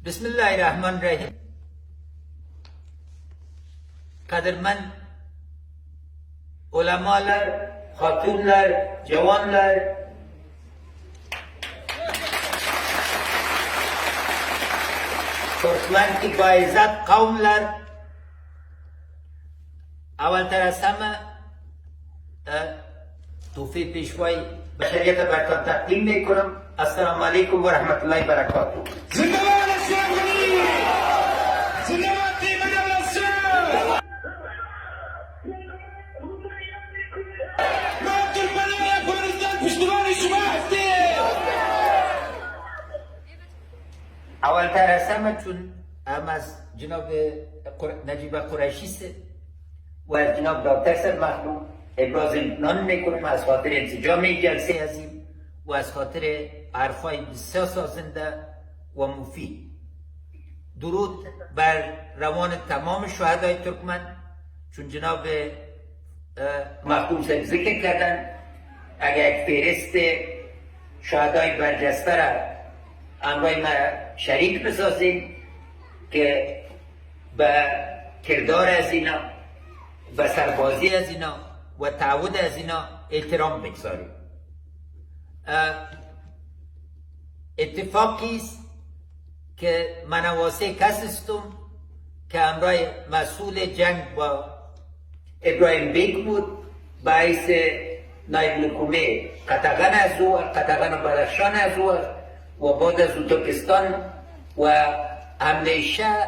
بسم الله الرحمن الرحیم. قدرمند علماlar, xatunlar, جوانlar, ترکمن که با عزت قوملر، اولتر از همه توفیق پیشوای بشریت برتان تقدیم میکنم. السلام علیکم و رحمت الله برکاته. زنده باد اشرف غنی، زنده باد تیم دولت. ما ترکمنای افغانستان پشتیبان شما هستیم. اولتر از همه چون هم از جناب نجیب قریشی سه و از جناب دکتر سر مخدوم ابراز امتنان میکنم از خاطر انسجام جلسه عظیم و از خاطر حرفای بسیار سازنده و مفید. درود بر روان تمام شهدای ترکمن. چون جناب مخدوم صاحب ذکر کردن، اگر یک فهرست شهدای برجسته را همراه ما شریک بسازیم که به کردار از اینا، به سربازی از اینا و تعهد از اینا احترام بگذاریم. اتفاقی است که من واسه کس هستم که همراه مسئول جنگ با ابراهیم بیگ بود، باعث نایب الحکومه قطغن از او، قطغن و بدخشان از او و بعد از ترکستان و همیشه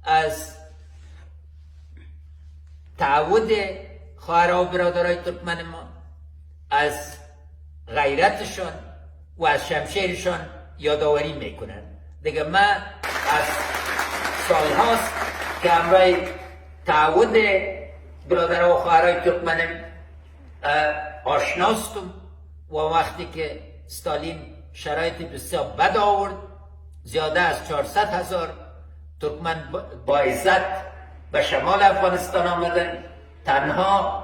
از تعهد خواهرها و برادرای ترکمن ما، از غیرتشان و از شمشیرشان یادآوری میکنن. دیگه من از سالهاست که همراه تعهد برادرها و خواهرای ترکمنم آشناستم و وقتی که ستالین شرایط بسیار بد آورد، زیاده از 400,000 ترکمن با عزت به شمال افغانستان آمدن. تنها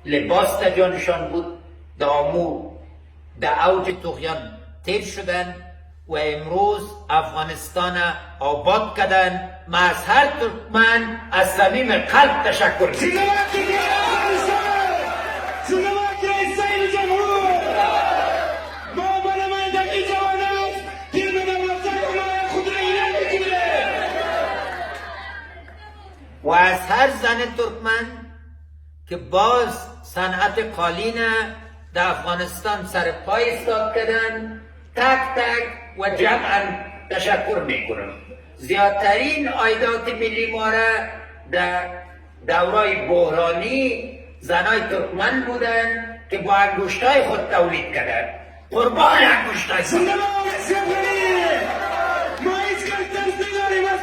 لباس در جانشان بود، در آمو در اوج طغیان تیر شدن و امروز افغانستان آباد کردن. ما از هر ترکمن از صمیم قلب تشکر می‌کنم. زنده باد ترکمن افغانستان، زنده باد رئیس جمهور. ما با نمایندگی جوانان تیم دولت حمایت خود را اعلام می‌کنیم. و از هر زن ترکمن که باز صنعت قالین در افغانستان سر پای ایستاد کردن، تک تک و جمعا تشکر میکنم. زیادترین عایدات ملی ما را در دورای بحرانی زنای ترکمن بودن که با انگشتای خود تولید کردن. قربان انگشتای خود. زنده باد اشرف غنی. ما هیچ کس ترس نداریم از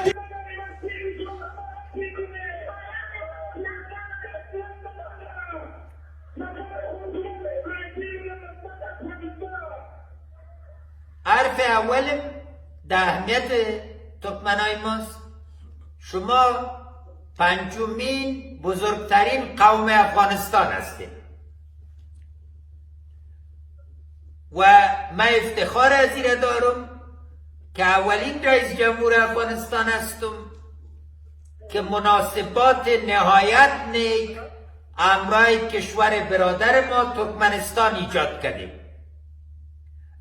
حرف اولم در اهمیت ترکمنای ماست. شما پنجمین بزرگترین قوم افغانستان هستید و من افتخار از این دارم که اولین رئیس جمهور افغانستان هستم که مناسبات نهایت نیک همراه کشور برادر ما ترکمنستان ایجاد کردیم.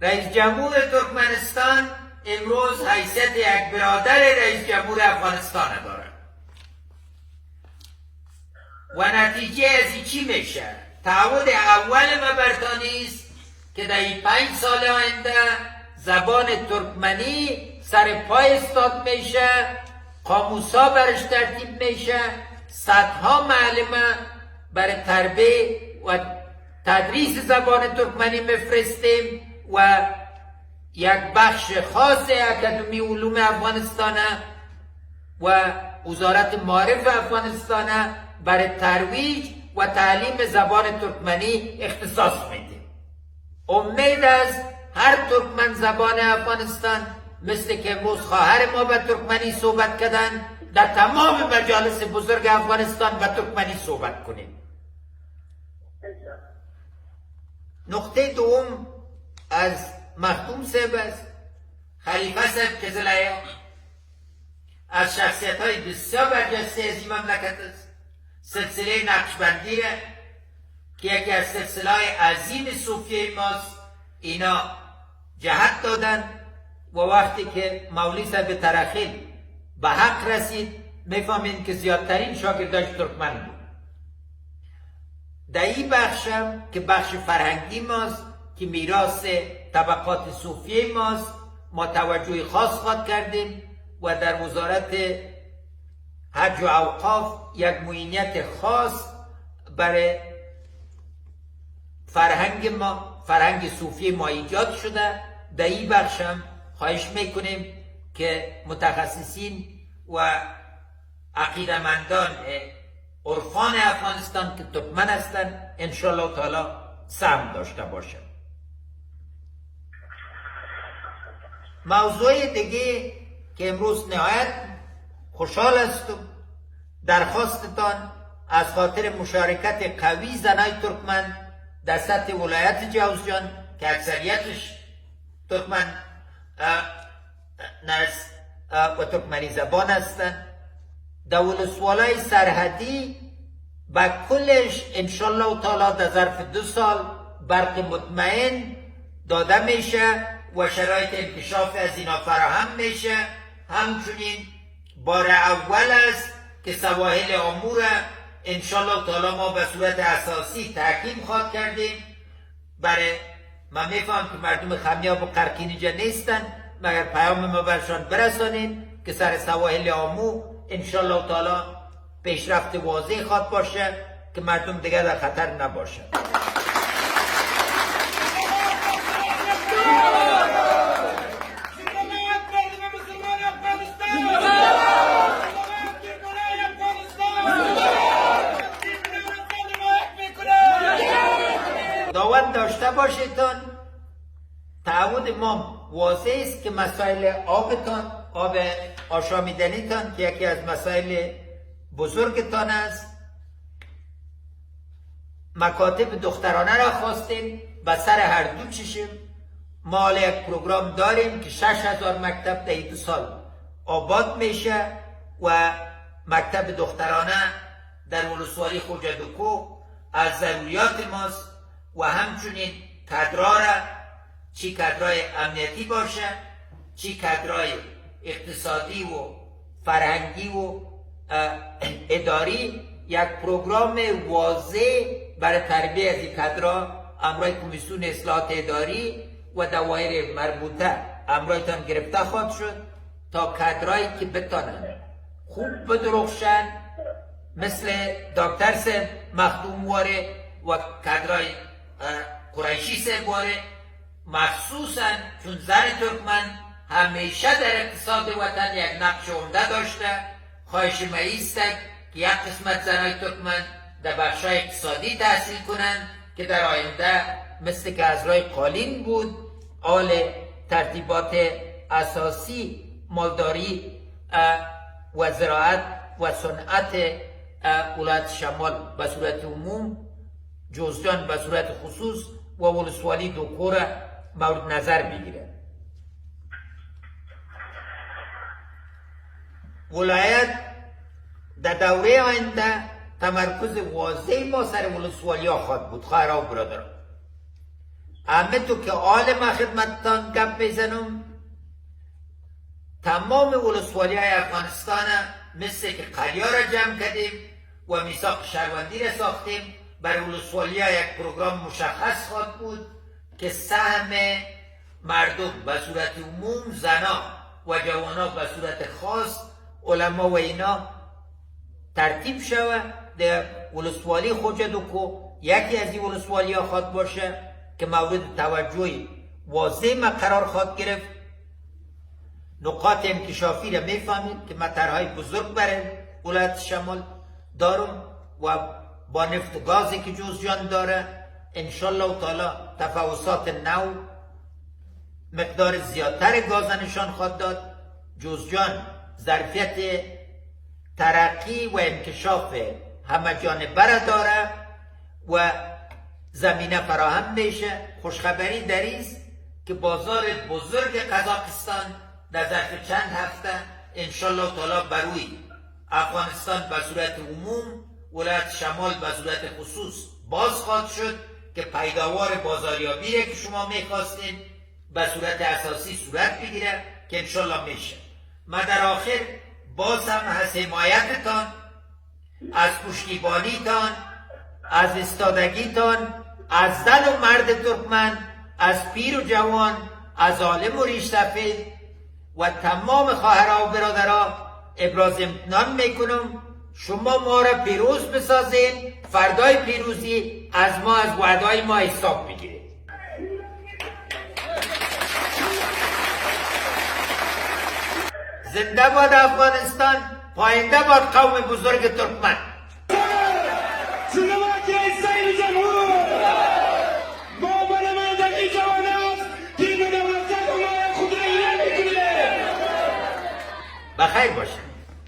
رئیس جمهور ترکمنستان امروز حیثیت یک برادر رئیس جمهور افغانستان دارد و نتیجه از این چی میشه؟ تعهد اول ما برتانی است که در این 5 سال آینده زبان ترکمنی سر پای استاد میشه، قاموسا برش ترتیب میشه، صدها معلمه برای تربیه و تدریس زبان ترکمنی میفرستیم و یک بخش خاص اکادمی علوم افغانستان و وزارت معارف افغانستان برای ترویج و تعلیم زبان ترکمنی اختصاص میده. امید است هر ترکمن زبان افغانستان مثل که امروز خواهر ما به ترکمنی صحبت کردن، در تمام مجالس بزرگ افغانستان به ترکمنی صحبت کنیم. نقطه دوم از مخدوم صاحب است، خلیفه صاحب قزل‌آیا. از شخصیت های بسیار برجسته از این مملکت است. سلسله نقشبندی را که یکی از سلسله های عظیم صوفیه ماست، اینا جهت دادن و وقتی که مولوی صاحب ترخیل به حق رسید میفهمین که زیادترین شاگرداش ترکمن بود. در این بخشم که بخش فرهنگی ماست که میراث طبقات صوفیه ماست، ما توجه خاص خواد کردیم و در وزارت حج و اوقاف یک معینیت خاص برای فرهنگ ما، فرهنگ صوفی ما ایجاد شده. در این بخش هم خواهش میکنیم که متخصصین و عقیده‌مندان عرفان افغانستان که ترکمن هستند انشالله تعالی سهم داشته باشند. موضوع دیگه که امروز نهایت خوشحال هستم، درخواستتان از خاطر مشارکت قوی زنای ترکمن در سطح ولایت جوزجان که اکثریتش ترکمن و ترکمنی زبان هستند، در ولسوالای سرحدی با کلش انشالله تعالی در ظرف 2 سال برق مطمئن داده میشه و شرایط انکشاف از اینا فراهم میشه. همچنین بار اول است که سواحل آمور انشالله تعالی ما به صورت اساسی تحکیم خواد کردیم. برای من میفهم که مردم خمیاب و قرقین اینجا نیستن، مگر پیام ما برشان برسانیم که سر سواحل آمو انشالله تعالی پیشرفت واضح خواد باشه که مردم دیگه در خطر نباشه. داوند داشته باشیتان، تعهد ما واضح است که مسائل آبتان، آب آشامیدنیتان که یکی از مسائل بزرگتان است، مکاتب دخترانه را خواستیم و سر هر دو چشم. ما یک پروگرام داریم که 6000 مکتب در 2 سال آباد میشه و مکتب دخترانه در ولسوالی خوجه-دوکو از ضروریات ماست و همچنین کادرها را، چی کادرهای امنیتی باشه چی کادرهای اقتصادی و فرهنگی و اداری، یک پروگرام واضح برای تربیت از این کادرها امرای کمیسیون اصلاحات اداری و دوایر مربوطه امرایتان گرفته خواهد شد تا کادرهایی که بتانند خوب بدرخشن مثل دکتر صاحب مخدوم واره و کادرهای قریشی صاحب واره، مخصوصا چون زن ترکمن همیشه در اقتصاد وطن یک نقش عمده داشته. خواهش ما ایست که یک قسمت زنای ترکمن در بخش‌های اقتصادی تحصیل کنند که در آینده مثل که از رای قالین بود آل ترتیبات اساسی مالداری و زراعت و صنعت ولایت شمال به صورت عموم، جوزجان به صورت خصوص و ولسوالی دوکو را مورد نظر بگیره. ولایت در دوره آینده تمرکز واضح ما سر ولسوالی ها خواهد بود. خواهرها و برادران، همه تو که آل ما خدمتتان گپ میزنم، تمام ولسوالی های افغانستان مثل که قریا را جمع کردیم و میثاق شهروندی را ساختیم، برای ولسوالی ها یک پروگرام مشخص خواهد بود که سهم مردم به صورت عموم، زنا و جوانا به صورت خاص، علما و اینا ترتیب شوه. در ولسوالی خوجه-دوکو یکی از این ولسوالی ها خواهد باشه که مورد توجه واضح ما قرار خواهد گرفت. نقاط انکشافی را میفهمیم که ما طرح‌های بزرگ برای ولایت شمال دارم و با نفت و گازی که جوزجان داره انشالله تعالی تفاوضات نو مقدار زیادتر گاز نشان خواهد داد. جوزجان ظرفیت ترقی و انکشاف همه جانبه را داره و زمینه فراهم میشه. خوشخبری در است که بازار بزرگ قزاقستان در ظرف چند هفته انشالله تعالی بروی افغانستان به صورت عموم، ولایت شمال به صورت خصوص باز خواهد شد که پیداوار بازاریابی که شما میخواستین به صورت اساسی صورت بگیره که انشالله میشه. ما در آخر باز هم از حمایتتان، از پشتیبانیتان، از استادگیتان، از زن و مرد ترکمن، از پیر و جوان، از عالم و ریش سفید و تمام خواهرها و برادرها ابراز امتنان میکنم. شما ما را پیروز بسازین، فردای پیروزی از ما، از وعدای ما حساب بگیرید. زنده باد افغانستان، پاینده باد قوم بزرگ ترکمن. بخیر باشید.